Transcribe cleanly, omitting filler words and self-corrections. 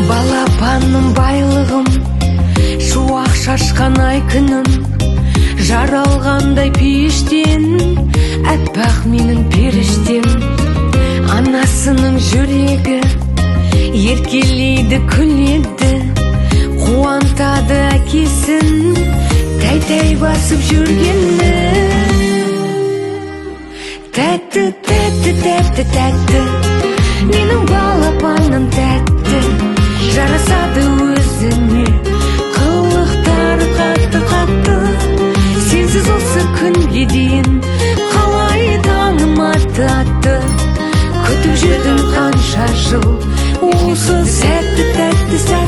Балапаным, байлығым, шуақ шашқан ай күнім, жаралғандай пейіштен, әппақ менің періштем. Анасының жүрегі еркелейді, күледі, қуантады әкесін тәй тәй басып жүргені. Тәтті, тәтті, тәтті, тәтті, менің балапаным тәтті. Жарасады өзіне қылықтары қатты қатты. Сенсіз осы күнге дейін қалай таңым атты атты? Күтіп жүрдім қанша жыл осы сәтті, тәтті сәтті.